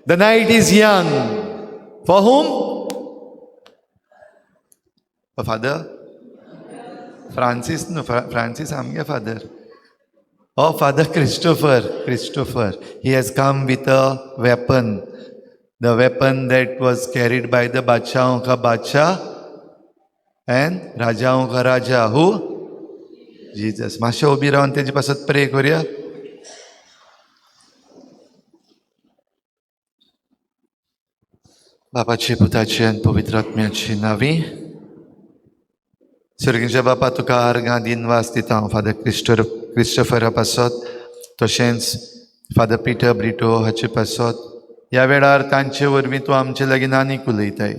The night is young. For whom? Father Francis न्हू, Francis आमगे father. Oh, Father Christopher, Christopher, he has come with a weapon, the weapon that was carried by the बादशाहों का बादशाह and राजाओं का राजा, हू? Jesus. मातशें उबी रावन तेजे पासत प्रे करुया. बापाचे, पुताचे आनी पवित्र आत्म्याची नावी. सर्गीच्या बापा, तुका आर्गां दिनवास दिता हांव फादर क्रिस्टोफरा पासत, तशेंच फादर पिटर ब्रिटो हाचे पासत. ह्या वेळार तांचे वरवीं तूं आमचे लागीं आनीक उलयताय.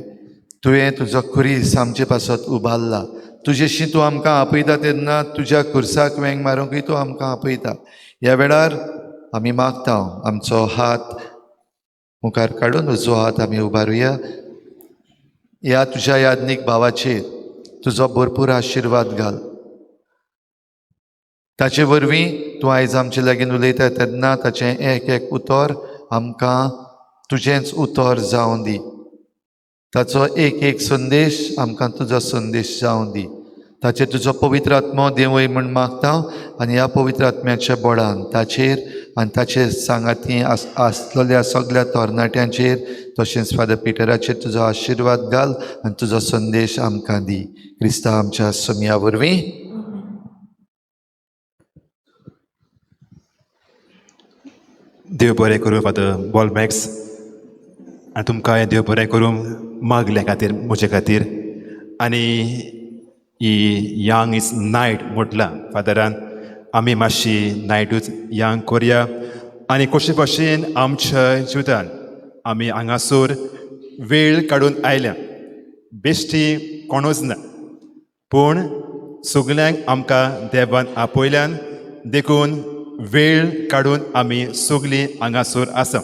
तुवें तुजो खुरीस आमचे पासत उबारला. तुजेशी तूं आमकां आपयता तेन्ना तुज्या खुर्साक वेंग मारूंकय तूं आमकां आपयता. ह्या वेळार आमी मागता, आमचो हात मुखार काडून उजवो हात आमी उबारुया. ह्या तुज्या याज्ञीक भावाचेर तुजो भरपूर आशिर्वाद घाल. ताचे वरवीं तूं आयज आमचे लागीं उलयता तेन्ना ताचें एक एक उतर आमकां तुजेंच उतर जावं दी. ताचो एक एक संदेश आमकां तुजो संदेश जावं दी. ताचेर तुजो पवित्र आत्मो देंवय म्हूण मागता आनी ह्या पवित्र आत्म्याच्या बळान ताचेर आनी ताचे सांगाती आसलेल्या सगल्या तरणाट्यांचेर तशेंच फादर पिटराचेर तुजो आशिर्वाद घाल आनी तुजो संदेश आमकां दी. क्रिस्तांव आमच्या सोमया वरवीं. देव बरें करूं फादर बॉलमॅक्स, आनी तुमकां देव बरें करूं मागल्या खातीर म्हजे खातीर. आनी ही यांग is night म्हटलां फादरान, आमी मातशी नायटूच यांग करया. आनी कशे भाशेन आमच्या जिवितान आमी हांगासर वेळ काडून आयल्या, बेश्टी कोणूच ना, पूण सगल्यांक आमकां देवान आपयल्यान, देखून वेळ काडून आमी सगलीं हांगासर आसा.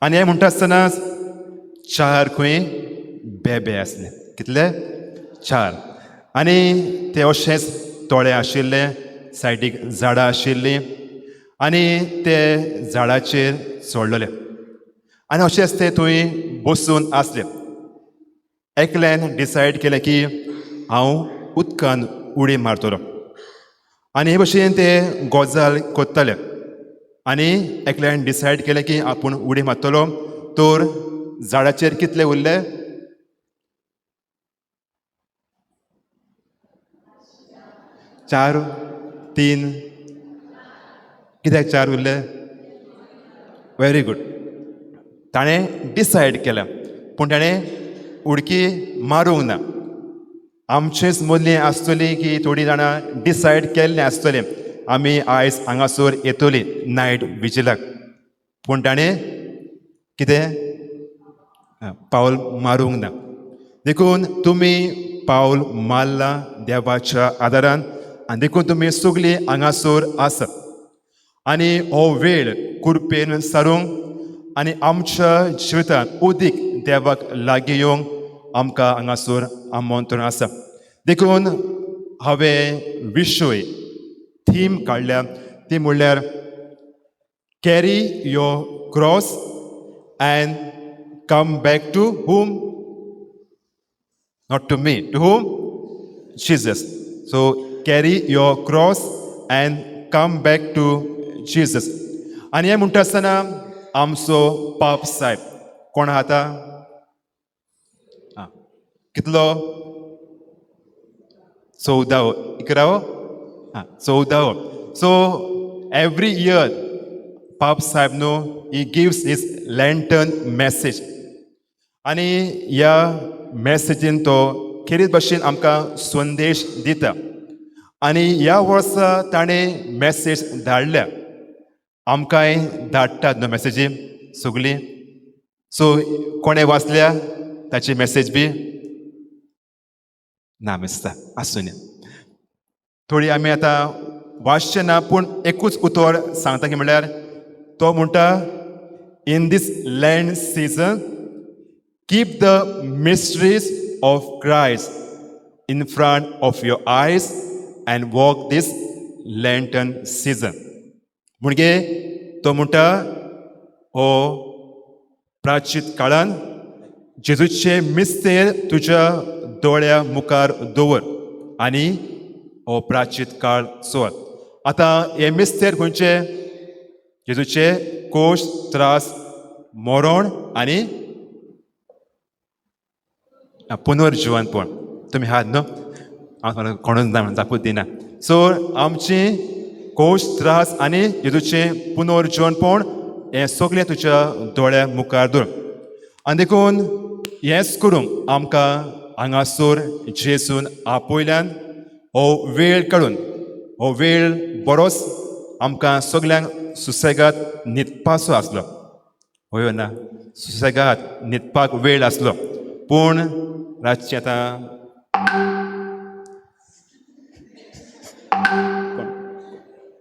आनी हें म्हणटा आसतना चार खंय बेबे आसले, कितले? चार. आनी ते अशेंच तोळे आशिल्ले, सायडीक झाडां आशिल्लीं आनी ते झाडाचेर चडलेले आनी अशेंच ते थंय बसून आसले. एकल्यान डिसायड केलें की हांव उदकान उडी मारतलो आनी हे भशेन ते गजाल कोत्ताले. आनी एकल्यान डिसायड केलें की आपूण उडी मारतलो, तर झाडाचेर कितले उरले? चार, तीन. कित्याक चार उरले? Very good. ताणें डिसायड केलें, पूण ताणें उडकी मारूंक ना. आमचेच मदलीं आसतली की थोडीं जाणां डिसायड केल्लें आसतलें आमी आयज हांगासर येतली नायट विजिलाक, पूण ताणें कितें पावल मारूंक ना. देखून तुमी पावल मारलां देवाच्या आदारान आनी देखून तुमी सगलीं हांगासर आसा. आनी हो वेळ कुरपेन सारूंक आनी आमच्या जिवितांत उदीक देवाक लागीं येवंक आमकां हांगासर आमंत्रण आसा. देखून हांवें विशय थीम काडल्या, ती म्हणल्यार carry your cross and come back to whom? Not to me, to whom? Jesus. So carry your cross and come back to Jesus. आनी हें म्हणटा आसतना आमचो पाप सायब कोण आहा आतां? आं, कितलो? 14वो, 11वो, आं, 14वो. सो एवरी इयर पाप सायब न्हू he gives his lantern message. आनी ह्या मॅसेजीन तो खेरीत भाशेन आमकां संदेश दिता. आनी ह्या वर्सा ताणें मॅसेज धाडल्या, आमकांय धाडटात न्हू मॅसेजी सगळीं. सो कोणें वाचल्या ताची मॅसेज बी ना दिसता, आसूं. थोडी आमी आतां वाचचें ना, पूण एकूच उतर सांगता की म्हणल्यार तो म्हणटा, in this Lent season keep the mysteries of Christ in front of your eyes and walk this Lenten season. म्हणजे तो म्हणटा हो प्राचीत काळान जेजूचे मिस्तेर तुज्या दोळ्या मुखार दवर आनी हो प्राचीत काळ चल. आतां हे मिस्तेर खंयचे? जेजूचे कोश, त्रास, मरण आनी पुनर्जिवनपण. तुमी आहात न्हू? हांव कोणूच ना म्हणून जापूच दिना. सो आमची कोश, त्रास आनी जेजूचें पुनर्जिवनपण हें सगळें तुज्या दोळ्या मुखार दवर. आनी देखून हेंच करूंक आमकां हांगासर जेजून आपयल्यान हो वेळ काडून, हो वेळ बरोच आमकां सगल्यांक सुसेगाद न्हिदपाचो आसलो. हय ना? सुसेगाद न्हिदपाक वेळ आसलो, पूण रातचें आतां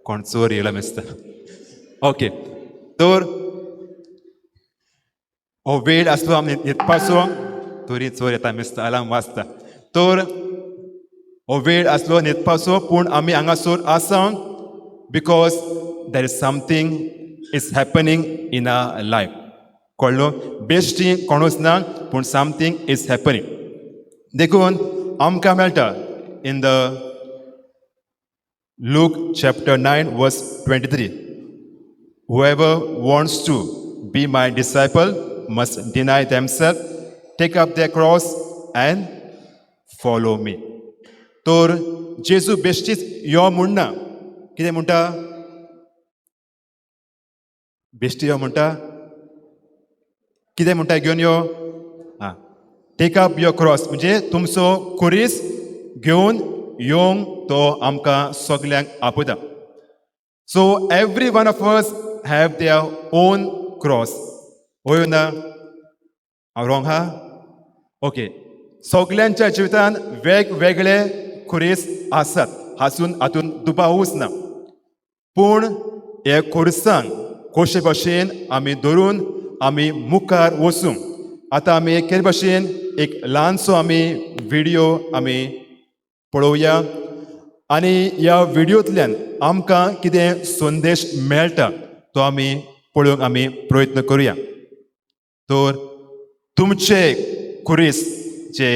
कोण चोर येयला दिसता. ओके, तर हो वेळ आसलो आमी न्हिदपाचो, तरी चोर येता दिसता, अलार्म वाजता. तर हो वेळ आसलो न्हिदपाचो, पूण आमी हांगासर आसा because there is something is happening in our life. कळ्ळो? बेश्टी कोणूच ना, पूण समथींग is happening. देखून आमकां मेळटा in the Luke chapter 9 verse 23, "Whoever wants to be my disciple must deny themselves, take up their cross and follow me." तर जेजू बेश्टीच यो म्हणना. कितें म्हणटा? बेश्टी यो म्हणटा? कितें म्हणटा? घेवन यो. आं, take up your cross, म्हणजे तुमचो खुरीस घेवन येवंक तो आमकां सगल्यांक आपयता. So every one of us have their own cross. हय ना? हांव रॉंग हा? ओके, सगल्यांच्या जिवितांत वेगवेगळे खुरीस आसात, हातून हातून दुबावूच ना. पूण हे खुरसांक कशे भशेन आमी धरून आमी मुखार वचूंक, आतां आमी एके भशेन एक ल्हानसो आमी व्हिडियो आमी पळोवया आनी ह्या व्हिडियोंतल्यान आमकां कितें संदेश मेळटा तो आमी पळोवंक आमी प्रयत्न करुया. तर तुमचे खुरीस जे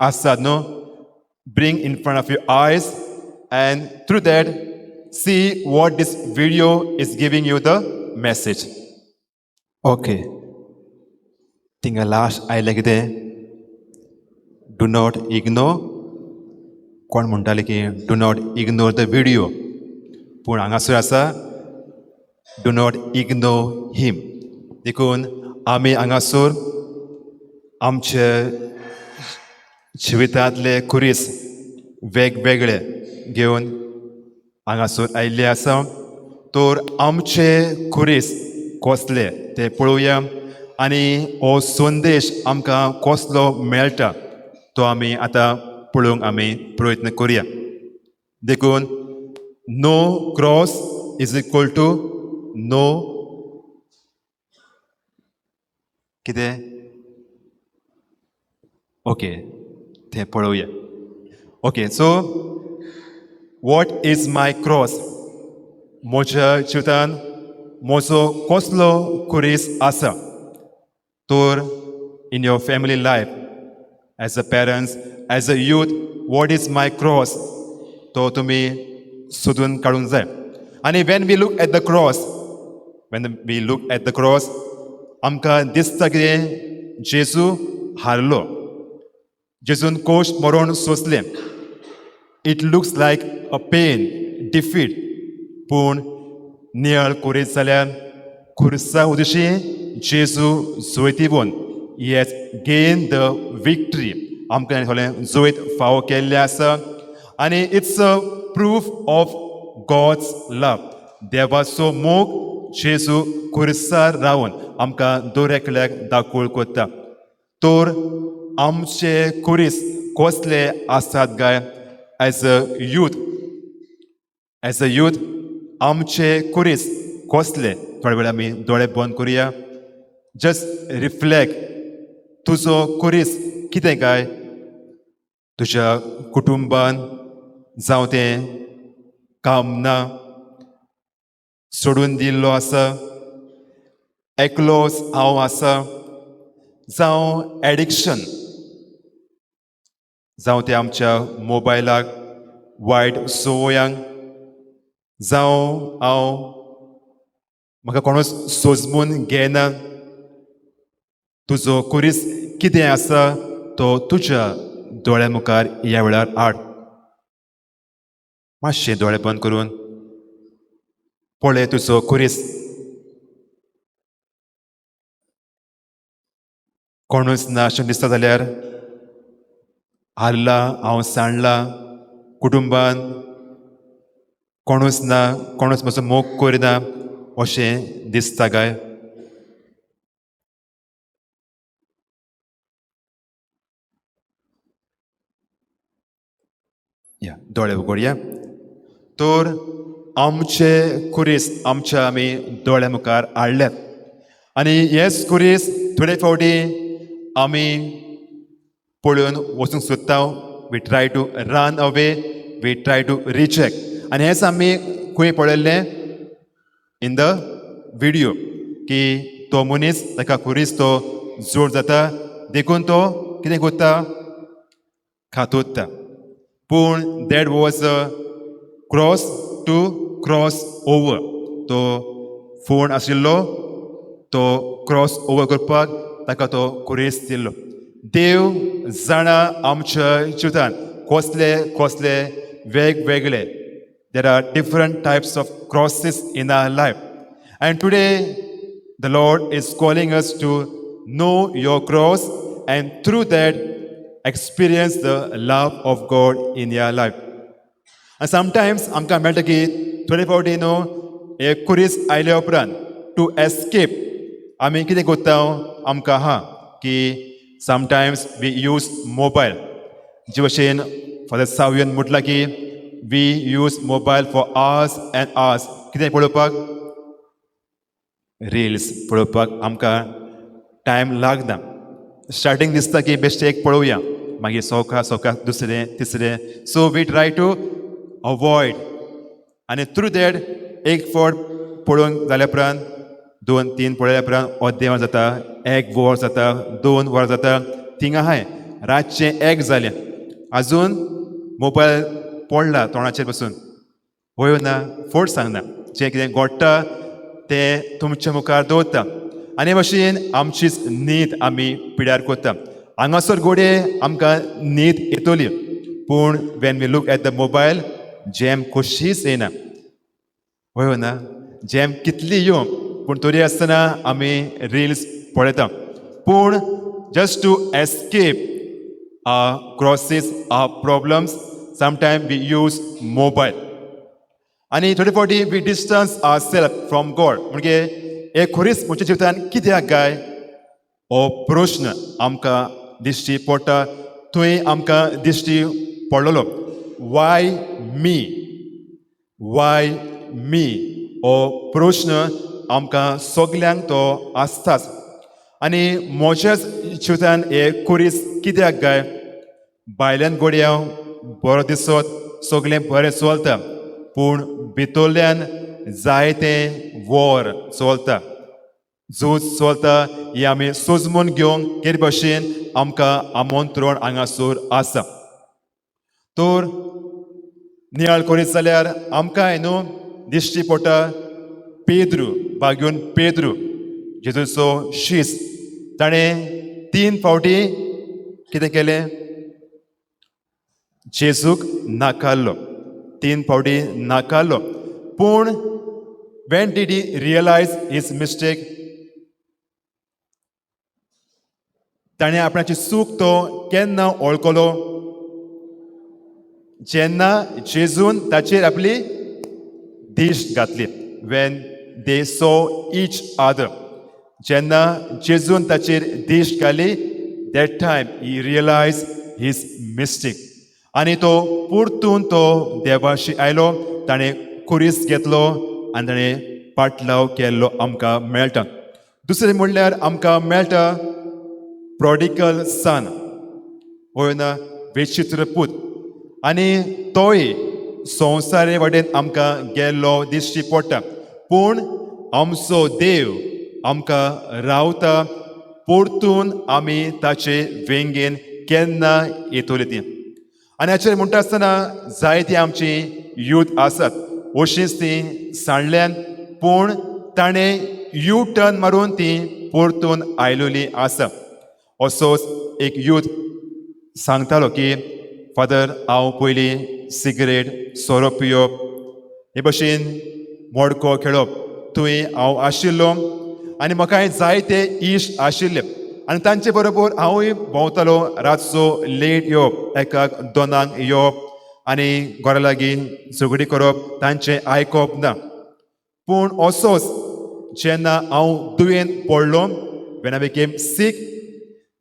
आसात न्हू, bring in front of your eyes and through that see what this video is giving you the message. Okay, थिंगा लास्ट आयलें कितें? Do not ignore. कोण म्हणटाले की do not ignore the video, पूण हांगासर आसा do not ignore him. देखून आमी हांगासर आमचे जिवितांतले खुरीस वेगवेगळे घेवन हांगासर आयिल्ले आसा. तर आमचे खुरीस कसले ते पळोवया आनी हो संदेश आमकां कसलो मेळटा तो आमी आतां पळोवंक आमी प्रयत्न करुया. देखून no cross is equal to no कितें? ओके, तें पळोवया. Okay, so what is my cross? म्हज्या जिवितान म्हजो कसलो खुरीस आसा? तर in your family life, as a parents, as a youth, what is my cross? तो तुमी सोदून काडूंक जाय. आनी when we look at the cross, when we look at the cross, आमकां दिसता कितें? जेजू हारलो, जेजून कोश मरण सोंसलें. It looks like a pain, defeat. पूण नियाळ करीत जाल्यार खुर्सा उदेशी जेजू जैतिवंत. He has gain the victory. आमकां थोडें जैत फावो केल्लें आसा आनी it's a proof of God's love. देवाचो मोग जेजू खुर्सार रावन आमकां दर एकल्याक दाखोवळ करता. तर आमचे खुरीस कसले आसात काय? As a youth, as a youth, आमचे खुरीस कसले? थोडे वेळ आमी दोळे बंद करुया. जस्ट रिफ्लेक्ट, तुजो खुरीस कितें काय? तुज्या कुटुंबान जावं तें काम ना, सोडून दिल्लो आसा, एकलोच हांव आसा. जावं एडिक्शन, जावं तें आमच्या मोबायलाक, वायट संवयांक, जावं हांव म्हाका कोणूच सोजमून घेना. तुजो खुरीस कितें आसा तो तुज्या दोळ्या मुखार ह्या वेळार हाड. मातशें दोळे बंद करून पळय तुजो खुरीस. कोणूच ना अशें दिसता जाल्यार, हारला हांव, सांडला कुटुंबान, कोणूच ना, कोणूच म्हजो मोग करिना अशें दिसता काय? या, दोळे उगडया. तर आमचे खुरीस आमच्या आमी दोळ्या मुखार हाडल्यात आनी हेच खुरीस थोडे फावटी आमी पळोवन वचूंक सोदता. We try to run away, we try to reject. आनी हेच आमी खंय पळयल्लें इन the video की तो मनीस ताका खुरीस तो जोड जाता, देखून तो कितें करता? खातोता. पूण that was a cross to cross over. तो फोण आशिल्लो तो क्रॉस ओवर करपाक ताका तो खुरीस दिल्लो. देव जाणा आमच्या जिवितान कसले कसले वेगवेगळे, there are different types of crosses in our life, and today the Lord is calling us to know your cross and through that experience the love of God in your life. आनी sometimes आमकां मेळटा की थोडे फावटी न्हू हे खुरीस आयल्या उपरांत टू एस्केप आमी कितें करता? आमकां आहा की समटायम्स we use mobile. जे भशेन फादर सावियन म्हटलां की we use mobile for hours and hours. कितें पळोवपाक? रिल्स पळोवपाक आमकां टायम लागना. स्टार्टींग दिसता की बेश्टें एक पळोवया, मागीर सवका सवका दुसरें, तिसरें. So we try to avoid आनी थ्रू that एक फावट पळोवंक जाल्या उपरांत, दोन तीन पळयल्या उपरांत अर्दें वर जाता, एक वर जाता, 2 वरां जाता. थिंगा आहाय रातचें एक जालें, आजून मोबायल पडला तोंडाचेर बसून. वय ना? फट सांगना, जें कितें घडटा तें तुमच्या मुखार दवरता. आनी भशेन आमचीच न्हीद आमी पिड्यार करता. हांगासर घडये आमकां न्हीद येतली, पूण when we look at the mobile, झेम कशीच येना. वय ना? झेम कितली येवं, पूण तरी आसतना आमी रिल्स पळयता. पूण just to escape our crosses, our problems, sometime we use mobile. आनी थोडे फावटी we distance our self from God. म्हणजे हे खुरीस म्हज्या जिवितान कित्याक काय हो प्रश्न आमकां दिश्टी पडटा. थंय आमकां दिश्टी पडलेलो, वाय मी, वाय मी हो प्रश्न आमकां सगल्यांक तो आसताच. आनी म्हज्याच जिवितान हे खुरीस कित्याक काय? भायल्यान घडये हांव बरो दिसत, सगळें बरें चलता, पूण भितरल्यान जायतें वॉर चलता, झूज चलता. हें आमी सोजमून घेवंक हेर भशेन आमकां आमंत्रण हांगासर आसा. तर नियाळ करीत जाल्यार आमकां न्हू दिश्टी पडटा पेद्रू, भाग्यून पेद्रू, जेजूचो शीस. ताणें तीन फावटी कितें केलें? जेजूक नाकारलो. तीन फावटी नाकारलो. पूण when did he realize his mistake? ताणें आपणाची चूक तो केन्ना वळखलो? जेन्ना जेजून ताचेर आपली दिश्ट घातली. When they saw each other, जेन्ना जेजून ताचेर दिश्ट घाली, that time he realize his mistake. आनी तो परतून तो देवाशी आयलो. ताणें खुरीस घेतलो आनी ताणें पाटलाव केल्लो आमकां मेळटा. दुसरें म्हणल्यार आमकां मेळटा प्रोडिगल सन, होय ना? विचित्र पूत. आनी तोय संवसारे वाटेन आमकां गेल्लो दिश्टी पडटा. पूण आमचो देव आमकां रावता. परतून आमी ताचे वेंगेन केन्ना येतली ती. आनी हाचेर म्हणटा आसतना जायती आमची यूथ आसात, अशींच ती सांडल्यान, पूण ताणें यू टर्न मारून ती परतून आयलोली आसा. असोच एक यूथ सांगतालो की, फादर, हांव पयलीं सिगरेट, सोरो पिवप, हे भशेन मडको खेळप थंय हांव आशिल्लो आनी म्हाका जायते इश्ट आशिल्ले आनी तांचे बरोबर हांवूय भोंवतालो. रातचो लेट येवप, एकाक दोनांक येवप आनी घरा लागीं झगडी करप, तांचें आयकप ना. पूण असोच जेन्ना हांव दुयेंत पडलो, when I became sick,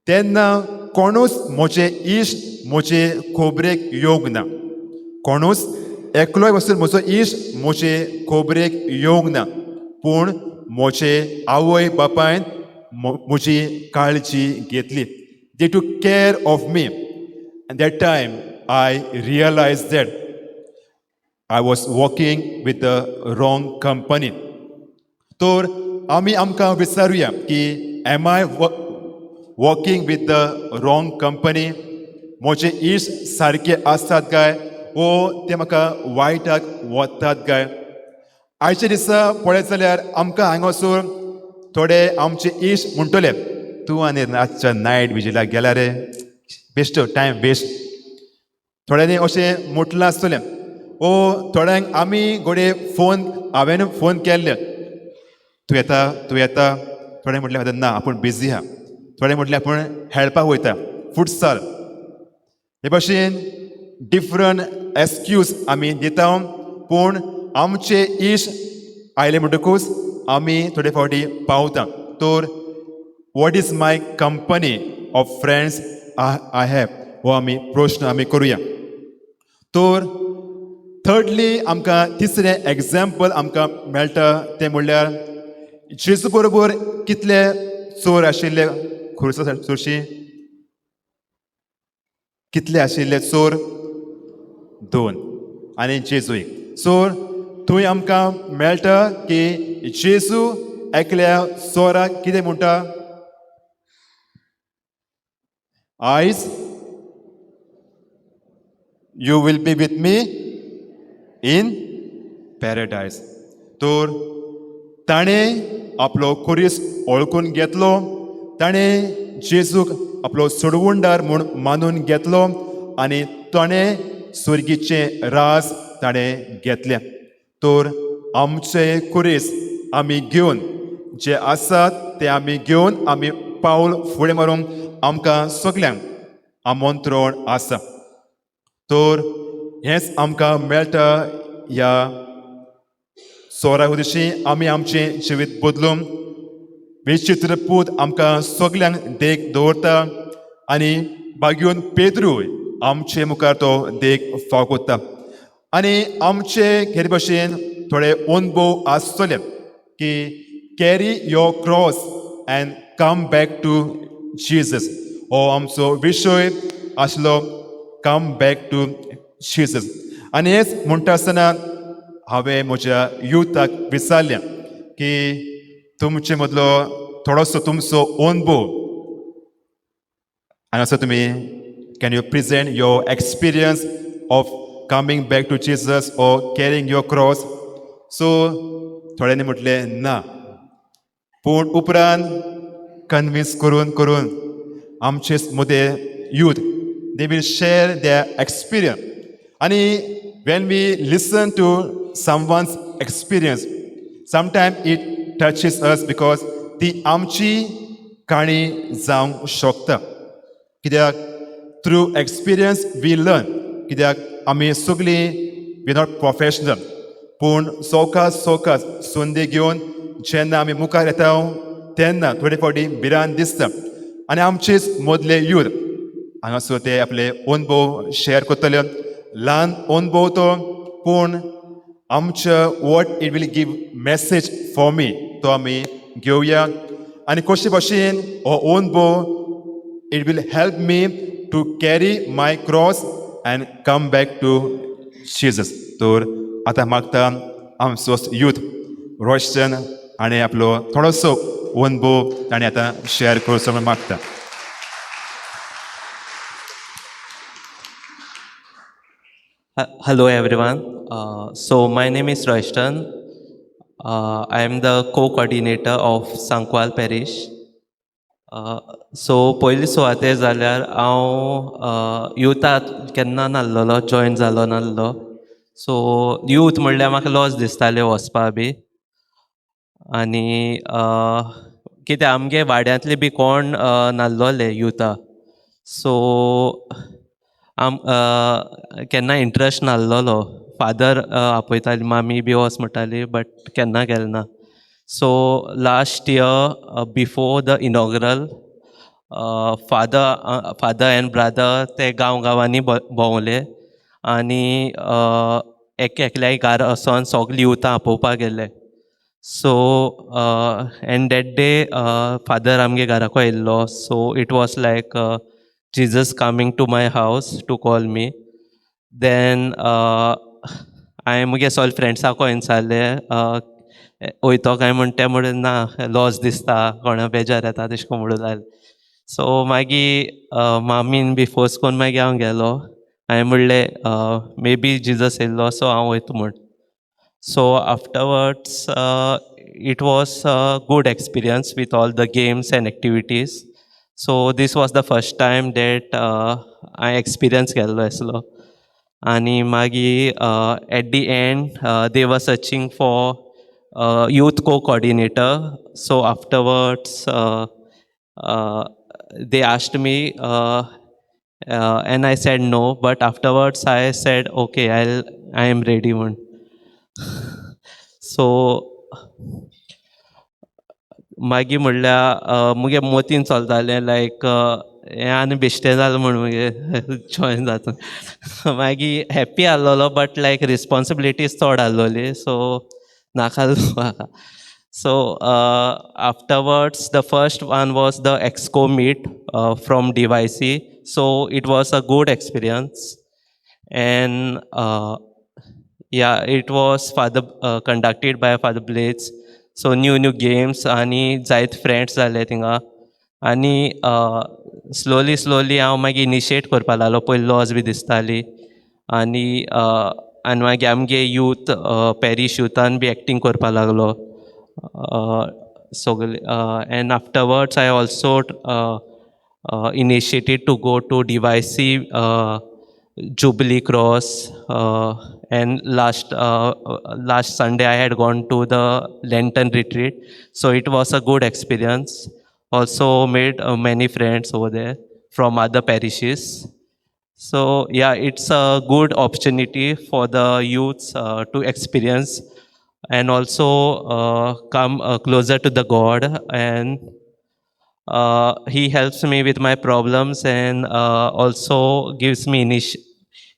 तेन्ना कोणूच म्हजे इश्ट म्हजे खोबरेक येवंक ना. कोणूच एकलोय वचून म्हजो इश्ट म्हजे खोबरेक येवंक ना, पूण म्हजे आवय बापायन म्हजी काळजी घेतली. They took care of me, and that time I realize that I was walking with the wrong company. तर आमी आमकां विचारुया की, am I walking with the wrong company? म्हजे इश्ट सारके आसतात काय वो ते म्हाका वायटाक वतात काय? आयच्या दिसा पळयत जाल्यार आमकां हांगासर थोडे आमचे इश्ट म्हणटले, तूं आनी रातच्या नायट विजिलाक गेला रे, बेश्टो टायम वेस्ट. थोड्यांनी अशें म्हटलां आसतलें ओ थोड्यांक आमी घडये फोन, हांवें फोन केल्ले, तूं येता, तूं येता? थोडे म्हटलें आतां ना, आपूण बिजी आहा. थोडे म्हटलें आपूण खेळपाक वयता फुटसाल. हे भशेन डिफरंट एक्सक्यूज आमी दिता, पूण आमचे इश्ट आयले म्हणटकूच आमी थोडे फावटी पावता. तर what is my company of friends I have, हो आमी प्रश्न आमी करुया. तर थर्डली, आमकां तिसरें एग्जाम्पल आमकां मेळटा तें म्हणल्यार जेजू बरोबर कितले चोर आशिल्ले खुर्सा चोरशी? कितले आशिल्ले चोर? दोन आनी जेजू एक चोर. थंय आमकां मेळटा की जेजू एकल्या चोराक कितें म्हणटा? आयज you will be with me in paradise. तर ताणें आपलो खुरीस वळखून घेतलो, ताणें जेजूक आपलो सोडवणदार म्हूण मानून घेतलो आनी ताणें स्वर्गीचें राज ताणें घेतलें. तर आमचे खुरीस आमी घेवन, जे आसात ते आमी घेवन आमी पावल फुडें मारूंक आमकां सगल्यांक आमंत्रण आसा. तर हेंच आमकां मेळटा ह्या चोरा उदेशी आमी आमचें जिवीत बदलून. विचित्र पूत आमकां सगल्यांक देख दवरता आनी बागयोन पेद्रूय आमचे मुखार तो देख फाव कोत्ता. आनी आमचे हेर भशेन थोडे अनुभव आसतले की carry your cross and come back to Jesus. हो आमचो विशय आसलो, come back to Jesus. आनी हेच म्हणटा आसतना हांवें म्हज्या युथाक विचारलें की तुमचे मदलो थोडोसो तुमचो अनुभव आनी असो तुमी, can you present your experience of coming back to Jesus or carrying your cross? So थोड्यांनी म्हटलें ना, पूण उपरांत कन्विन्स करून करून आमचे मदें youth, they will share their experience. आनी when we listen to someone's experience, sometime it touches us, because ती आमची काणी जावंक शकता. कित्याक through experience we learn. कित्याक आमी सगळीं we not professional, पूण सवकास सवकास संदी घेवन जेन्ना आमी मुखार येता तेन्ना थोडे फावटी भिरांत दिसता. आनी आमचेच मदले यूथ हांगासर ते आपले अनुभव शेअर करतले. ल्हान अनुभव तो, पूण आमच्या what it will give message for me, तो आमी घेवया आनी कशे भशेन हो अनुभव it will help me to carry my cross and come back to Jesus. तर आतां मागता आमचो यूथ रोशन हाणें आपलो थोडोसो अनुभव ताणें आतां शेअर करचो म्हूण मागता. Hello everyone. So my name is Royston. I am the co-coordinator of Sankwal Parish. So पयली सुवातेर जाल्यार हांव युथाक केन्ना नाल्लोलो, जॉयन जालो नाल्लो. सो यूथ म्हणल्यार म्हाका लॉस दिसताले वचपा बी. आनी कितें आमगे वाड्यांतले बी कोण नाल्लोले युथा, सो आम केन्ना इंट्रस्ट नाल्लोलो. फादर आपयताली, मामी बी वच म्हणटाली, बट केन्ना गेल ना. So last year before the inaugural, father and brother ते गांव गांवांनी भोंवले आनी एक एकल्या घरा वचोन सगली युथां आपोवपाक गेले. So and that day father आमगे घराको येयल्लो, so it was like Jesus coming to my house to call me. Then हांवें मुगे सगळे फ्रेंड्साको विचारलें, वयतो काय म्हण. ते म्हणून ना, लॉस दिसता, कोणा बेजार येता, तशें करून म्हणूं लागले. सो मागीर मामीन बी फोर्स करून मागीर हांव गेलो. हांवें म्हणलें, मे बी जिजस येयल्लो, सो हांव वयता म्हूण. So afterwards it was a good experience with all the games and activities. So this was the first time that हांवें एक्सपिरियन्स केल्लो आसलो. आनी मागीर at the end they were searching for youth co coordinator. So afterwards they asked me and I said no, but afterwards I said, okay, I am ready म्हूण. So मागीर म्हणल्यार मुगे मतीन चलतालें, लायक हें आनी बेश्टें जालें म्हूण मुगे जॉयन जाता. मागीर हॅप्पी आहलोलो, बट लायक रिस्पोन्सिबिलिटीज चड आहलोली, सो नाका म्हाका. So afterwards the first one was the exco meet from DYC, so it was a good experience. And yeah, it was father conducted by Father Blades. So new new games आनी जायत friends जाले थिंगा. आनी slowly slowly हांव मागीर initiate करपा लागलो. पयलीं लॉस बी दिसताली. आनी मागीर आमगे यूथ, पॅरीश युथान बी एक्टींग करपा लागलो सगले. And afterwards I also initiated to go to DYC Jubilee Cross, and last Sunday I had gone to the Lenten retreat, so it was a good experience. Also made many friends over there from other parishes. So yeah, it's a good opportunity for the youths to experience and also come closer to the God, and he helps me with my problems and also gives me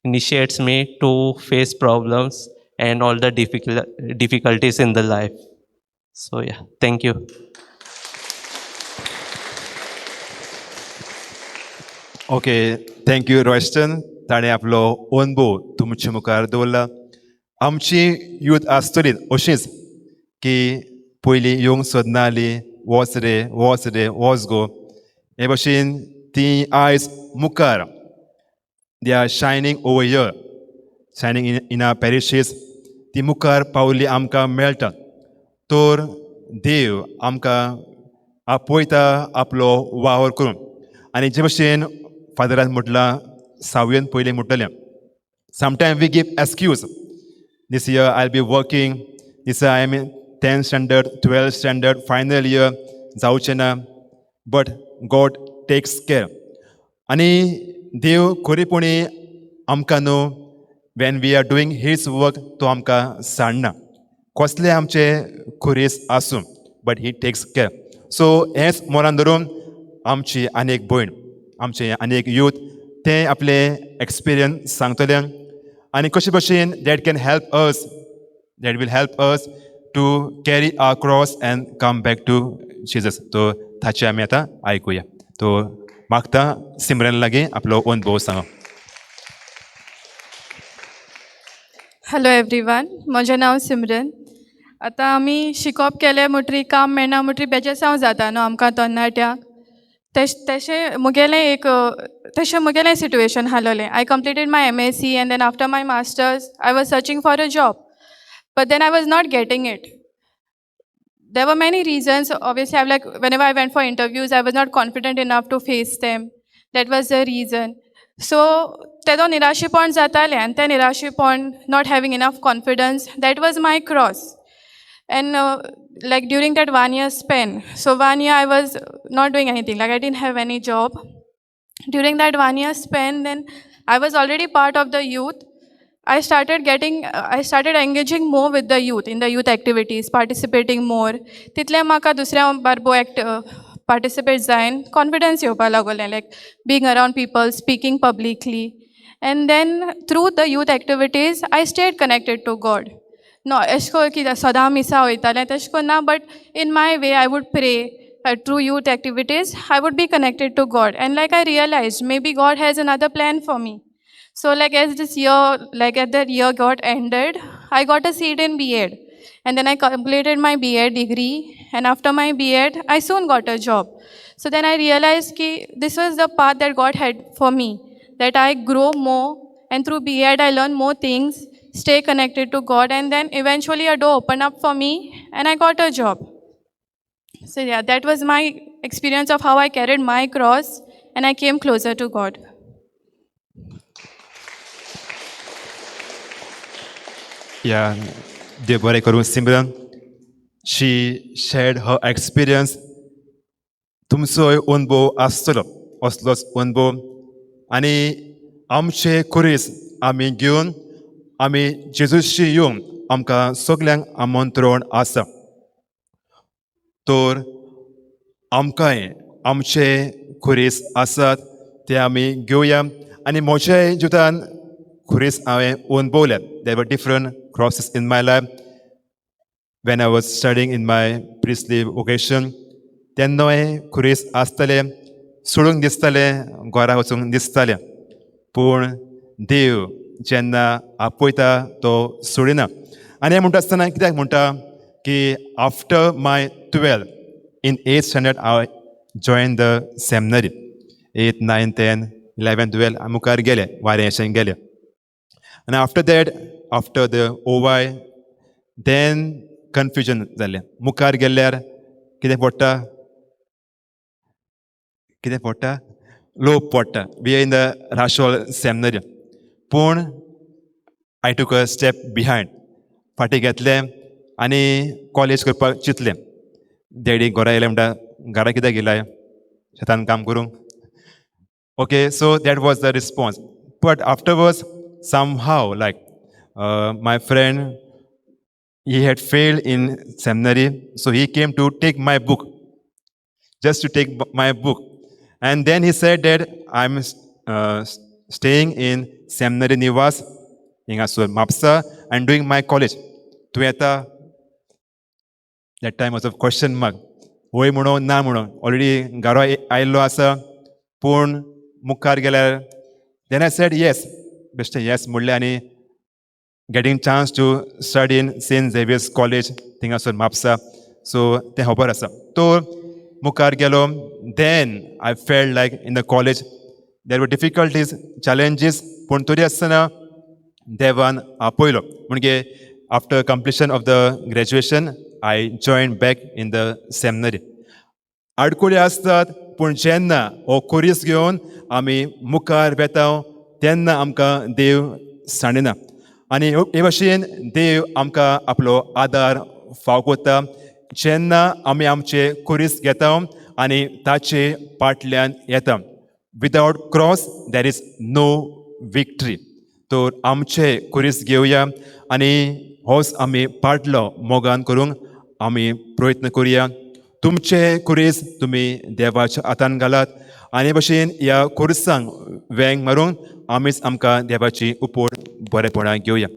initiates me to face problems and all the difficulties in the life. So yeah, thank you. Okay, thank you Royston. ताणें आपलो अनुभव तुमचे मुखार दवरला. आमची youth आसतली अशीच की पयलीं येवंक सोदना आली, वच रे, वच रे, वच गो. हे भशेन ती आयज मुखार they are shining over here, shining in our parishes. ती मुखार पावली आमकां मेळटा. तर देव आमकां आपयता आपलो वावर करून. आनी जे भशेन फादरान म्हटलां, सावयन पयलीं म्हटलें, sometime we give excuse: this year I be working, this year I am in 10th standard, 12th standard, final year, जावचें ना. But God takes care. आनी देव खरेपणी आमकां न्हू, when we are doing His work, तो आमकां सांडना, कसले आमचे खुरीस आसूं, but He takes care. So हेंच मनान धरून आमची आनी एक भयण, आमचे आनी एक यूथ, ते आपले एक्सपिरियन्स सांगतले आनी कशे भशेन that can help us, that will help us to carry our cross and come back to Jesus. तो ताचे आमी आतां आयकुया. तो मागता सिमरन लागीं आपलो अनुभव सांग. हॅलो एवरीवन, म्हजें नांव सिमरन. आतां आमी शिकोप केलें म्हणटरी काम मेळना म्हणटरी बेजेसांव जाता न्हू आमकां तरणाट्यांक. तेश तेशें मुगेलें एक तशें मुगेलें situation आसलोलें. I completed my MSc and then after my masters I was searching for a job, but then I was not getting it. There were many reasons. Obviously, I'm like, whenever I went for interviews, I was not confident enough to face them. That was the reason. So तेदो निराशेपण जातालें आनी तें निराशेपण, not having enough confidence, that was my cross. And like during that one year span, so one year I was not doing anything, like I didn't have any job. During that one year span, then I was already part of the youth. I started engaging more with the youth in the youth activities, participating more. तितलें म्हाका दुसऱ्या बारबो act participate जायन confidence येवपाक लागलें, like being around people, speaking publicly. And then through the youth activities I stayed connected to God. No, एशें कोन्न कितें सदां मिसा वयतालें तेशें कोन्न ना, but in my way I would pray. Through youth activities I would be connected to God, and like I realize maybe God has another plan for me. So like as this year, like at that year got ended, I got a seat in B.Ed. And then I completed my B.Ed degree. And after my B.Ed, I soon got a job. So then I realized ki this was the path that God had for me, that I grow more. And through B.Ed, I learned more things, stay connected to God. And then eventually a door opened up for me and I got a job. So yeah, that was my experience of how I carried my cross and I came closer to God. Yeah, देव बरें करूं Simran. She shared her experience. तुमचोय अनुभव आसतलो असलोच अनुभव आनी आमचे खुरीस आमी घेवन आमी जेजूशी येवंक आमकां सगल्यांक आमंत्रण आसा. तर आमकांय आमचे खुरीस आसात ते आमी घेवया आनी म्हज्या जिवितान खुरीस हांवें अनुभवल्यात. There were different crosses in my life. When I was studying in my priestly vocation, तेन्नाय खुरीस आसताले, सोडूंक दिसतालें, घरा वचूंक दिसतालें, पूण देव जेन्ना आपयता तो सोडिना. आनी हें म्हणटा आसतना कित्याक म्हणटा की after my 12, in eighth standard I join the seminary. 8, 9, 10, 11, 12 मुखार गेले, वारें गेले. आनी after that, after the OY, then confusion जालें. मुखार गेल्यार कितें पडटा, कितें पडटा, लोप पडटा. We in the Rachol seminary, पूण I took a step behind, फाटीं घेतलें आनी कॉलेज करपाक चिंतलें. डॅडी घरा येयले म्हणटा, घरा कित्याक येयलाय, शेतान काम करूंक? Okay, so that was the response. But afterwards, somehow, like my friend, he had failed in seminary, so he came to take my book, just to take my book. And then he said that I'm staying in seminary Nivas, हिंगासर Mapsa, and doing my college. तूं येता? That time was a question mark. वय म्हणून ना म्हणून already घरा आयिल्लो आसा, पूण मुखार गेल्यार, then I said yes. बेश्टें येस म्हणलें आनी getting chance to study in Saint Xavier's College थिंगासर म्हापसा. सो तें खबर आसा. तो मुखार गेलो. Then I felt like in the college there were difficulties, challenges, पूण तरी आसतना देवान आपयलो. म्हणजे after completion of the graduation I join back in the seminary. आडकुळी आसतात, पूण जेन्ना हो खुरीस घेवन आमी मुखार वेता तेन्ना आमकां देव सांडिना आनी हे भाशेन देव आमकां आपलो आदार फाव करता जेन्ना आमी आमचे खुरीस घेता आनी ताचे पाटल्यान येता. Without cross there is no victory. तर आमचे खुरीस घेवया आनी होच आमी पाटलो मोगान करूंक आमी प्रयत्न करुया. तुमचे खुरीस तुमी देवाच्या हातान घालात आनी भशेन ह्या खुरसांक वेंग मारून आमीच आमकां देवाची उपोट बरेपणां घेवया.